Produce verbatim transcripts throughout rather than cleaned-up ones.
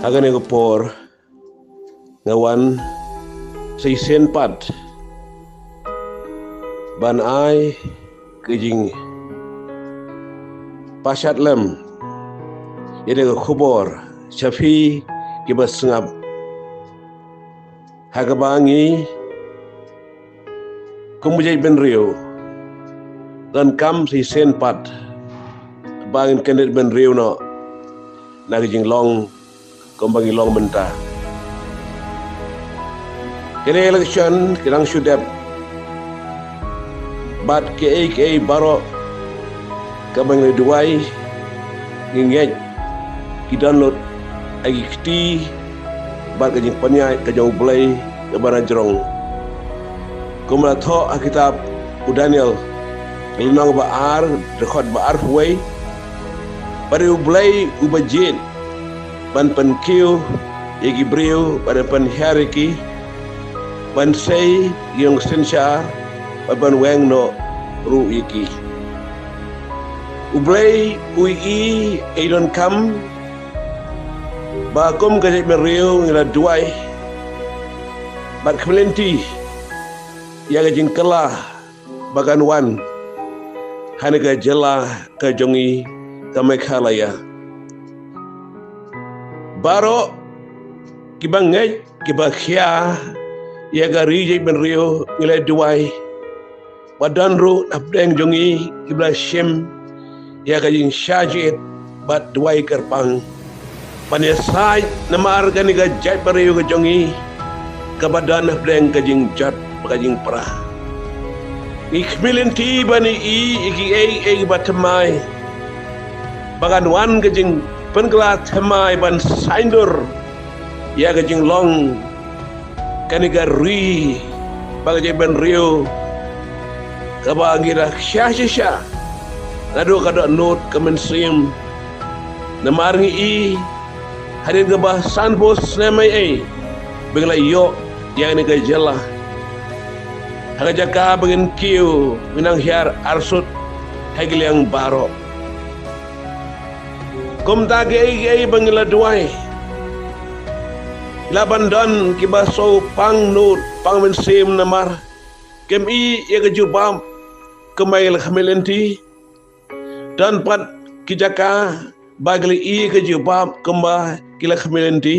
Ha kane ka por nga wan sa shisien pat ban ai ka jingpashat lem ïa ka khubor sha phi kiba sngap, ha kaba ngi kum ka jaitbynriew donkam sa shisien pat ba ngin kyndit bynriew noh na ka jinglong kumba ngi long mynta. Kane ka election ka dang shu dep bad kiei kiei baroh kaba ngi la duwai, ngi ngeit ki don lut ha ki kti bad ka jingpynïaid ka jong U Blei kaba na jrong. Kumba la thoh ha kitab u Daniel, ka lynnong ba ar, dkhot ba arphew wei: Bad U Blei uba jied ban pynkiew ïa ki briew bad ban pynhiar ïa ki, ban sei ïa ki nongsynshar bad ban weng noh ruh ïa ki. U Blei u ïohi ei donkam ba kum ka jaitbynriew ngi la duwai bad khmih lynti ïa ka jingkylla ba kan wan ha kane ka jylla ka jong ngi ka Meghalaya. Baroh kiba ngeit kiba khia ïa ka ri jaitbynriew ngi la duwai, ba don ruh na pdeng jong ngi kiba la shim ïa ka jingshah jied bad duwai kyrpang ban ïasaid namar kane ka jaitbynriew ka jong ngi kaba don na pdeng ka jingjot bad ka jingpra. Ngi khmih lynti ban ïohi ïa kiei kiei kiba thymmai ba kan wan ka jingpynkylla thymmai ban saiñdur ïa ka jinglong kane ka ri bad ka jaitbynriew kaba ngi la khia shisha naduh ka dohnud ka mynsiem. Namar ngi i hadien kaba sanphew snem eiei ba ngi la ïoh ïa kane ka jylla ha ka jaka ba ngin kiew, ngin nang hiar arsut ha ki liang baroh. Kumta kiei kiei ba ngi la duwai ki lah ban don kiba sngewpang nud pang mynsiem namar kim i ïa ka jubab kumba ki la khmih lynti. Don pat ki jaka ba ki la i ïa ka jubab kumba ki la khmih lynti.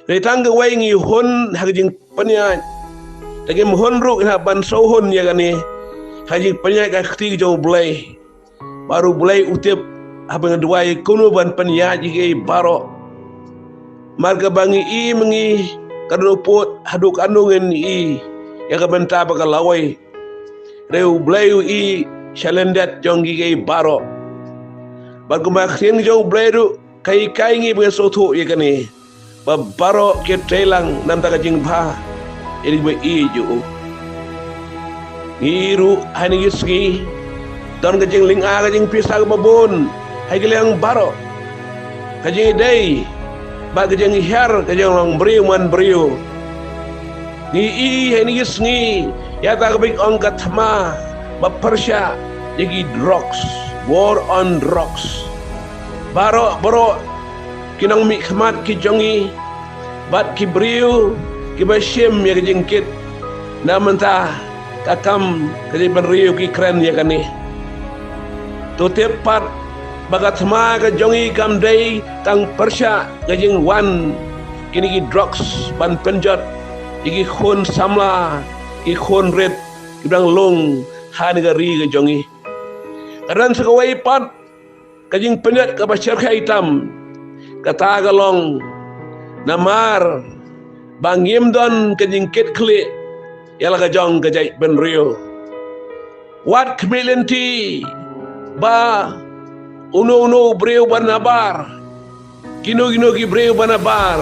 Hynrei tang kawei ngi hun ha ka jingpynïaid, te ngim hun ruh ïa ban sngewhun ïa kane ha ka jingpynïaid ka kti ka jong U Blei. Bad U Blei u tip haba ngi duwai kumno ban pynïaid ïa kiei baroh. Namar kaba ngi i ma ngi ka don u pud haduh katno ngin i ïa ka bynta ba ka lawei. Hynrei U Blei u i sha lyndet jong kiei kiei baroh. Bad kumba ka ktien jong U Blei ruh ka hikai ngi ba ngin sngewthuh ïa kane, ba baroh ki treilang na ka bynta ka jingbha ïa kiba ïeit ïa u. Ngi i ruh ha kine ki sngi don ka jinglynga ka jingpisa kaba bun ha ki liang baroh, ka jingïadei bad ka jinghiar ka jinglong briew man briew. Ngi i ha kine ki sngi ïa kata kaba ki ong ka thma ba pyrshah ïa ki drugs, war on drugs. Baroh baroh ki nongmihkhmat ki jong ngi bad ki briew kiba shim ïa ka jingkit na ka bynta ka kam ka jaitbynriew ki kren ïa kane. To tip pat ba ka thma ka jong ngi kam dei tang pyrshah ka jingwan kine ki drugs ban pynjot ïa ki khun samla, ki khun rit kiba dang lung ha kane ka ri ka jong ngi. Ka don sa kawei pat ka jingpynjot kaba shyrkhei tam, kata ka long namar ba ngim don ka jingkitkhlieh ïa la ka jong ka jaitbynriew. Wat khmih lynti ba uno uno u briew ba nabar, kino kino ki briew ba nabar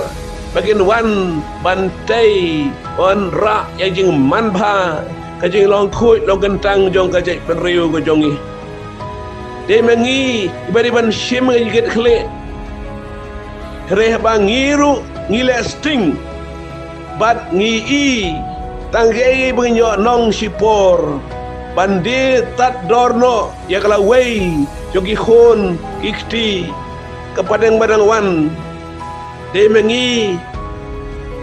ba kin wan ban tei, ban rah ïa ka jingmanbha, ka jinglong khuid long kyntang jong ka jaitbynriew ka jong ngi. Dei ma ngi kiba dei ban shim ka jingkitkhlieh. Hynrei haba ngi ruh ngi leh sting bad ngi i tang kiei kiei ba ngin ïoh nong shipor ban die tad dor noh ïa ka lawei jong ki khun ki kti, ka pateng ba dang wan Dei ma ngi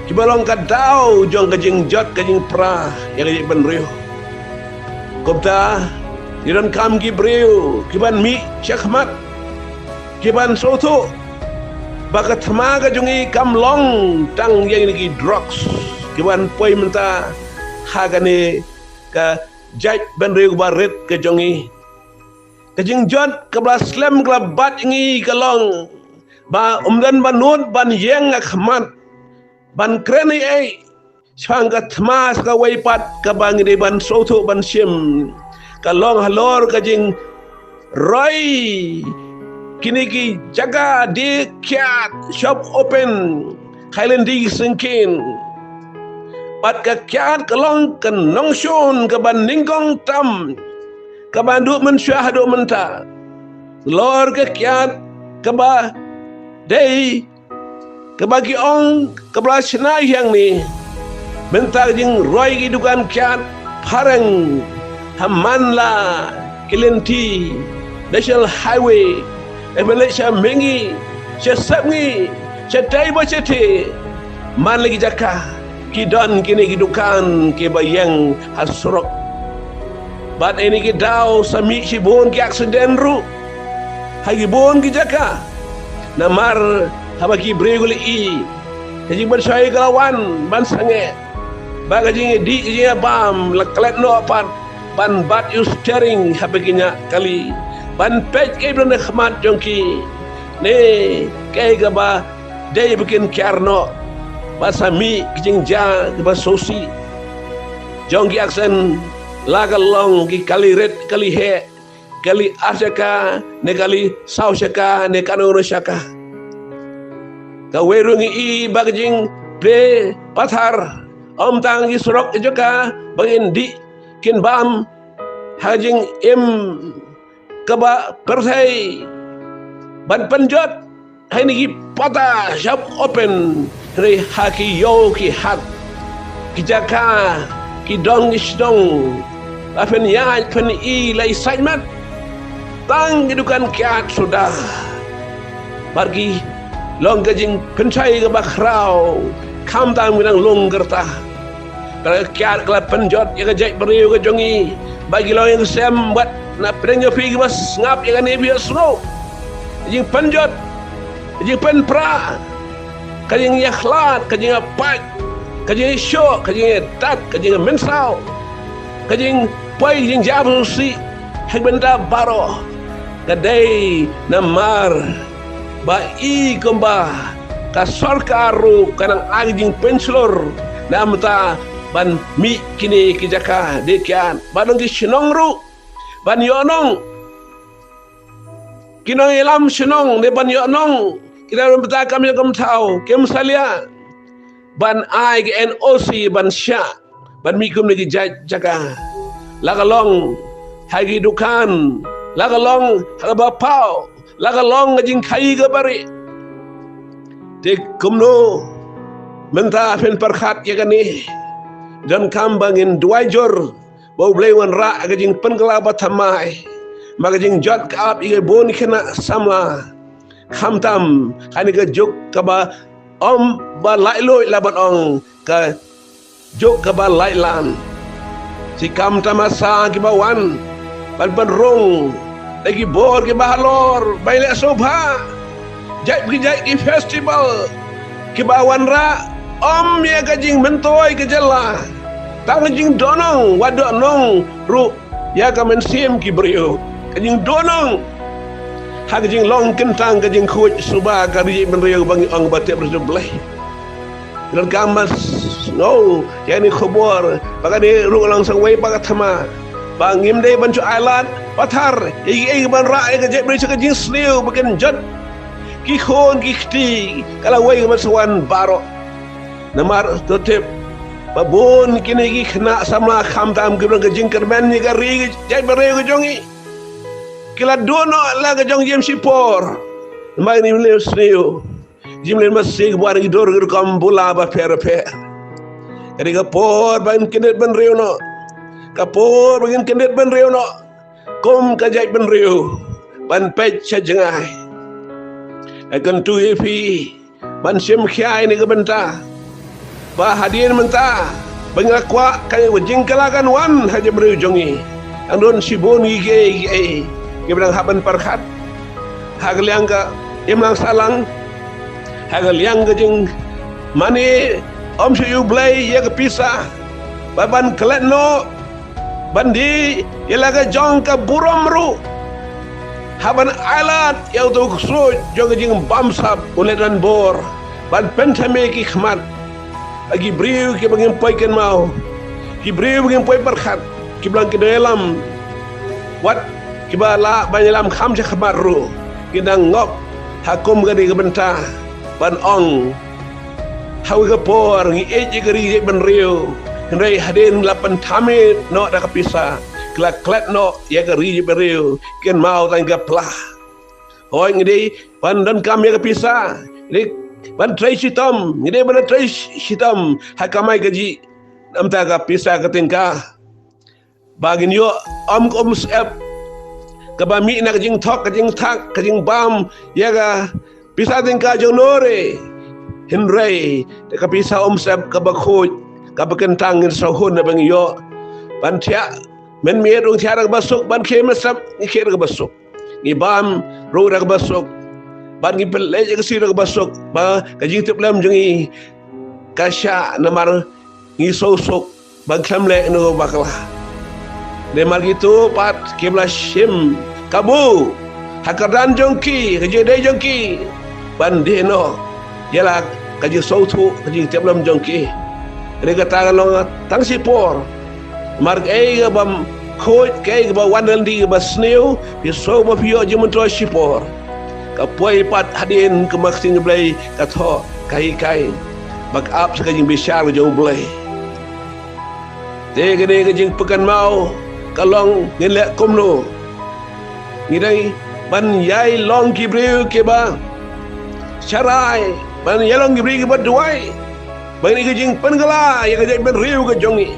kiba long ka daw jong ka jingjot ka jingpra ïa ka jaitbynriew. Kumta, ngi donkam ki briew kiban mih shakhmat, kiban sngewthuh ba ka thma ka jong ngi kam long tang ïa kine ki drugs kiban poi mynta ha kane ka jaitbynriew ba rit ka jong ngi. Ka jingjot kaba la slem kaba la bat ïa ngi ka long ba ym don ba nud ban ïeng ha khmat ban kren ei ei shaphang ka thma sa kawei pat kaba ngi dei ban sngewthuh ban shim. Ka long halor ka jingroi kine ki jaka die kiad shop open ha ki lynti ki syngkien. Bad ka kiad ka long ka nongshun kaba nyngkong tam kaba naduh mynshuwa haduh mynta. Halor ka kiad kaba dei kaba ki ong kaba la shna ïa ngi. Mynta ka jingroi ki dukan kiad phareng ha man la ki lynti National Highway, eh, ban leit sha Mengi, sha Sepngi, sha Daiba Chetty, man la ki jaka ki don kine ki dukan kiba ïeng ha surok. Bad ïa kine ki daw sa mih shibun ki accident ruh ha ki bun ki jaka. Namar haba ki briew ki la ïohi ka jingpynshoi ka la wan ban sangeh, ba ka jingïadih ka jingïabam la klet noh pat ban bat ïa u steering haba ki ñiah kali, ban peit kaei ba don ha khmat jong ki ne kaei kaba dei ba kin kiar noh. Ba sa mih ka jingjia kaba sngewsih jong ki accident, la ka long ki kali rit kali heh, kali ar shaka ne kali saw shaka ne kano kano shaka. Kawei ruh ngi ïohi ba ka jingplie pathar, ym tang ki surok ki jaka ba ngin dih kin bam ha ka jingim kaba pyrthei ban pynjot ha kine ki pata shop open, hynrei ha ki ïew ki hat, ki jaka ki dong ki shnong, ba phin ïaid phin ïohi la i sait mat tang ki dukan kiad suda. Bad ki long ka jingpynshoi kaba khraw khamtam ki nang lung ka rta. Ka la kiad ka la pynjot ïa ka jaitbynriew ka jong ngi ba ki long ïa ka sem bad na pdeng jong phi kiba sngap ïa kane phi ïohsngew. Ka jingpynjot, ka jingpynpra, ka jingïakhlad, ka jingïapait, ka jingïashoh, ka jingïadat, ka jingïamynsaw, ka jingpoi, ka jingjia ba sngewsih ha ki bynta baroh. Ka dei namar ba i kumba ka sorkar ruh ka nang ai ka jingpynshlur na ka bynta ban mih kine ki jaka die kiad, ban ong ki shnong ruh ban ïoh nong, ki nongïalam shnong ne ban ïoh nong, ki dei ban bynta kam ïa kam thaw, kim salia ban ai ka N O C ban shah ban mih kumne ki jait jaka. La ka long ha ki dukan, la ka long ha kaba paw, la ka long ka jingkhaïi kaba rieh. Te kumno mynta phin pyrkhat ïa kane? Donkam ba ngin duwai jur ba U Blei un wanrah ka jingpynkylla ba thymmai, ba ka jingjot ka ap ïa ki bun ki khynnah samla, khamtam ha kane ka juk kaba ym ba laitluid, la ban ong ka juk kaba laitlan. Shi kam tamasa kiba wan ban pynrung da ki bor kiba halor ban leh sngewbha, jait ki jait ki festival kiba wanrah ym ïa ka jingmyntoi ka jylla, tang ka jingduhnong, wat duhnong ruh ïa ka mynsiem ki briew. Ka jingduhnong ha ka jinglong kyntang ka jingkhuid suba ka ri bynriew ba ngi ong ba tip ri Blei. Ngan kam mas sngew ïa kane khubor ba kane ruh long sa kawei pat ka thma ba ngim dei ban shu ailad pathar ïa kiei kiban rah ïa ka jaitbynriew sha ka jingsniew ba kin jot ki khun ki kti ka lawei kaba sa wan baroh. Namar to tip ba bun kine ki khynnah samla khamtam kiba long ka jingkyrmen ïa ka ri ka jaitbynriew ka jong ngi, ki la duh noh la ka jong jingim shipor. Namar kine ki leh sniew jingim leh masi kaba wan ki dur ki rukom bula bapher bapher. Ka dei ka por ba ngin kyndit bynriew noh, ka por ba ngin kyndit bynriew noh kum ka jaitbynriew ban peit sha jngai. Nga kyntu ïa phi ban shim khia ïa kane ka bynta. Ba hadien mynta ba ngi la kwah ka jingkylla kan wan ha jingim briew jong ngi. Dang don shibun ngi kiei kiei ngi ba dang hap ban pyrkhat ha ka liang ka imlang sahlang, ha ka liang ka jingmane. Ym shu ïa U Blei ïa ka pisa ba ban klet noh ban die ïa la ka jong ka burom ruh. Hap ban ailad ïa uto u ksuid jong ka jingbamsap u leit don bor ban pynthame ki khmat. Agi briew kiba ngim poi kynmaw, ki briew ba ngim poi pyrkhat, kiba long ki nongïalam, wat kiba lah ban ïalam kham sha khmat ruh, ki nang ngop ha kum kane ka bynta ban ong, ha kawei ka por ngi ïeit ïa ka ri jaitbynriew, hynrei hadien la pynthame noh da ka pisa, ki la klet noh ïa ka ri jaitbynriew, kynmaw tang ka pla. Hooid, ngi dei ban donkam ïa ka pisa, ngi dei ban trei shitom, ngi dei ban trei shitom ha ka kamai kajih, namar ka pisa ka tyngka ba ngin ïoh, ym ka umsyep kaba mih na ka jingthok, ka jingthak, ka jingbam ïa ka pisa tyngka jong no re. Hynrei da ka pisa umsyep kaba khuid, kaba kyntang, ngin sngewhun ban ïoh. Ban thiah mynmiet ruh ngi thiah da kaba suk, ban khie mynsiem ngi khie da kaba suk, ngi bam ruh da kaba suk, ban ngi pynleit ïa ka sngi da kaba suk, ba ka jingtiplem jong ngi ka shah namar ngi sngewsuk ban khlem leh ïa kano kaba bakla. Namar kito pat kiba la shim kabu ha ka kyrdan jong ki, ka jingïadei jong ki, ban die noh ïa la ka jingsngewthuh, ka jingtiplem jong ki. Hynrei kata ka long tang shipor. Namar kaei kaba khuid, kaei kaba wan na ka lynti kaba sniew, phi sngew ba phi ïoh jingmyntoi shipor. Ka poi pat hadien ka ktien U Blei ka thoh, ka hikai ba ka ap sha ka jingbishar jong U Blei. Te kane ka jingpynkynmaw ka long, ngin leh kumno? Ngi dei ban ïai long ki briew kiba sharai, ban ïai long ki briew kiba duwai, ba ngin ïoh ka jingpynkylla ïa ka jaitbynriew ka jong ngi,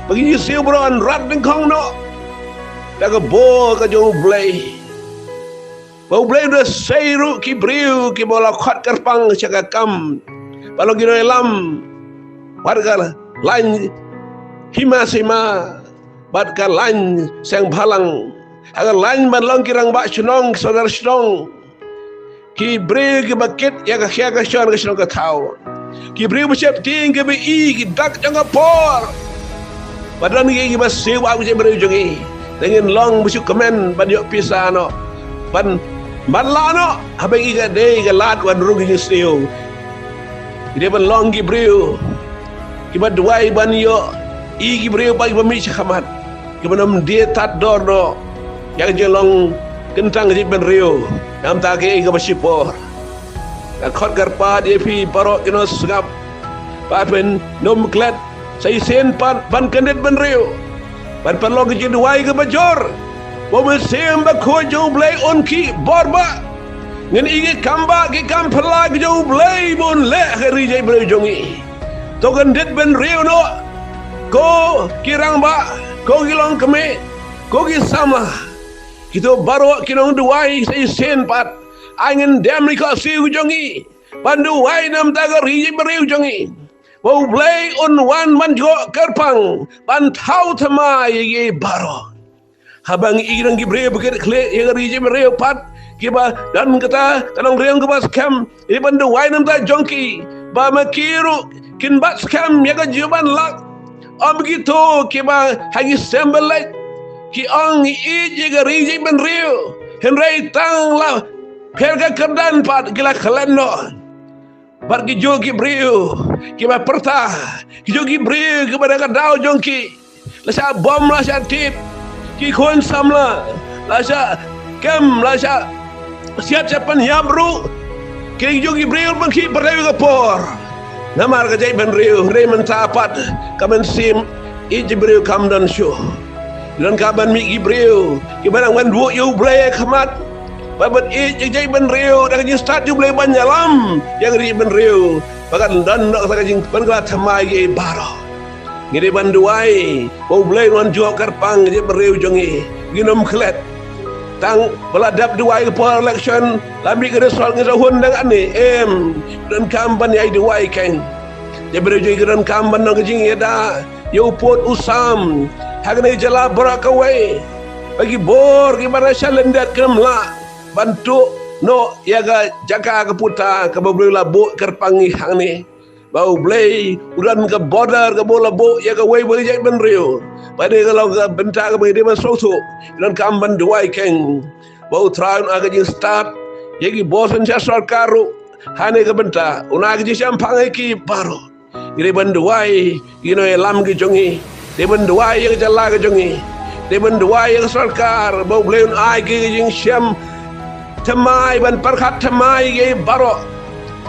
ba ngin ïoh siew baroh, ban rat dyngkhong noh da ka bor ka jong U Blei. Ba U Blei u da sei ruh ki briew kiba la khot kyrpang sha ka kam ban long ki nongïalam, wat ka lain hima sima, bad ka lain seng bhalang, ha ka lain ban long ki rangbah shnong, ki sordar shnong, ki briew kiba kit ïa ka khia ka shon, ka shnong ka thaw, ki briew ba sheptieng, kiba ïohi ki dak jong ka por. Ba don ngi kiba siew ap ka jaitbynriew jong ngi, te ngin long ba shu kmen ban ïoh pisa noh, ban, ban lah noh, haba ngi ka dei ka lad wan rung ka jingsniew. Ngi dei ban long ki briew kiba duwai ban ïohi ki briew pat kiba mih sha khmat, kiban ym die tad dor noh ïa ka jinglong kyntang ka jaitbynriew. Namar kata kaei kaba shipor, nga khot kyrpad ïa phi baroh ki nongsngap, ba phin ym klet sa shisien pat ban kyndit bynriew, ban pynlong ka jingduwai kaba jur, ba U Mynsiem Bakhuid jong U Blei un khih bor ba ngin ïohi ki kam ba, ki kam phylla ka jong U Blei ba un leh ha ka ri jaitbynriew jong ngi. To kyndit bynriew noh, ko ki rangbah, ko ki longkmie, ko ki samla, kito baroh ki nongduwai sa shisien pat, ai ngin dem ïa ka siew ka jong ngi ban duwai namar ka ri jaitbynriew jong ngi, ba U Blei un wan ban jngoh kyrpang, ban thaw thymmai ïa ki baroh. Haba ngi ïohi ki briew ba kit khlieh ïa ka ri jaitbynriew pat, kiba don kata ka nongrim kaba skhem, ngi dei ban duwai namar ka jong ki, ba ma ki ruh kin bat skhem ïa ka jingban lak. Ym kito kiba ha ki sem ba leit ki ong ngi ïeit ïa ka ri jaitbynriew, hynrei tang la pher ka kyrdan pat ki la klet noh. Bad kijuh ki briew kiba pyrta, kijuh ki briew kiba da ka daw jong ki, la shah bom, la shah tied, ki khun samla la shah kem, la shah siat, shah pynïap ruh. Kijuh ki briew ban khih pyrthei ka por namar ka jaitbynriew. Hynrei mynta pat ka mynsiem ïeit jaitbynriew kam don shuh. Don ka ban mih ki briew kiba nang wan buh ïa U Blei ha khmat, ba ban ïeit ïa ka jaitbynriew da ka jingstad U Blei ban ïalam ïa ka ri bynriew, ba kan don noh kata ka jingpynkylla thymmai ïa ki baroh. Ngi dei ban duwai ba U Blei un wan jngoh kyrpang ïa ka jaitbynriew jong ngi, ngin ym klet. Tang ba la dep duwai ka por election, la mih ka result ngi sa hun dang ani, em, donkam ban ïai duwai keiñ. Ïa briew jong ngi donkam ban don ka jingïada ïa u pud u sam ha kane ka jylla baroh kawei. Ba ki bor kiba na sha lyndet kim lah ban tuh noh ïa ka jaka ka puta kaba U Blei u la buh kyrpang ngi hangne. Ba U Blei u don ka border kaba u la buh ïa kawei pa ka jaitbynriew. Ba dei ka long ka bynta kaba ngi dei ban sngewthuh, ngi donkam ban duwai keiñ. Ba U Trai un ai ka jingstad ïa ki bor synshar sorkar ruh ha kane ka bynta, un ai ka jingshemphang ïa ki baroh. Ngi dei ban duwai ïa ki nongïalam ki jong ngi, dei ban duwai ïa ka jylla ka jong ngi, dei ban duwai ïa ka sorkar ba U Blei un ai ki ka jingshem thymmai, ban pyrkhat thymmai ïa ki baroh.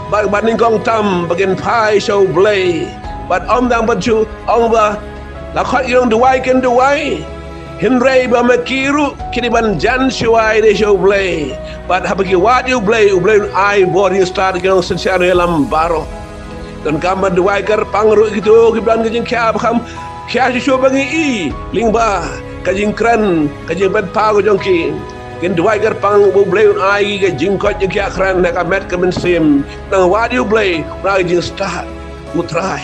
Bad ban nyngkong tam ba kin phai sha U Blei. Bad ym tang ban shu ong ba la khot ki nongduwai kin duwai, hynrei ba ma ki ruh ki dei ban jan shuwa ïa ki sha U Blei. Bad haba ki wad ïa U Blei, U Blei un ai bor, jingstad ïa ki nongsynshar nongïalam baroh. Donkam ban duwai kyrpang ruh ïa kito kiba don ka jingkhia ba kham khia shuh shuh ba ngi i lyngba ka jingkren, ka jingpynpaw ka jong ki. Ngin duwai kyrpang ba U Blei un ai ki ka jingkoit jingkhiah kren ha ka met ka mynsiem, nang wad ïa U Blei un ai ka jingstad, U Trai,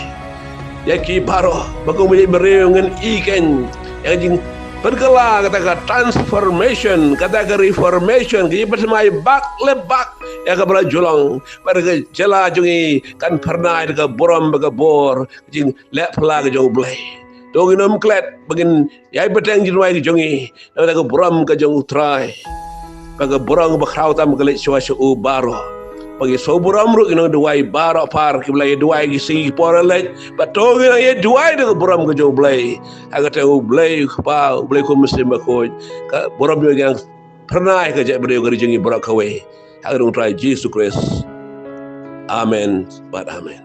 ïa ki baroh. Ba kum u jaitbynriew ngin i keiñ ïa ka jingpynkylla, kata ka transformation, kata ka reformation, ka jingpynthymmai bak le bak ïa kaba la ju long. Bad ka jylla jong ngi kan phyrnai da ka burom bad ka bor, ka jingleh phylla ka jong U Blei. To ngin ym klet ba ngin ïai bteng jingduwai ka jong ngi na ka bynta ka burom ka jong U Trai. Ba ka burom ba khraw tam ka leit shuwa sha u baroh. Ba ngi sngewburom ruh ïa ki nongduwai baroh phar kiba la ïa duwai ki sngi ki por leit. Ba to ngin ïa duwai da ka burom ka jong U Blei. Ha ka kyrteng U Blei u Kpa, U Blei u Khun Mynsiem Bakhuid. Ka burom jong ngi kan phyrnai ha ka jaitbynriew ka ri jong ngi baroh kawei. Ha ka kyrteng U Trai Jisu Khrist. Amen bad amen.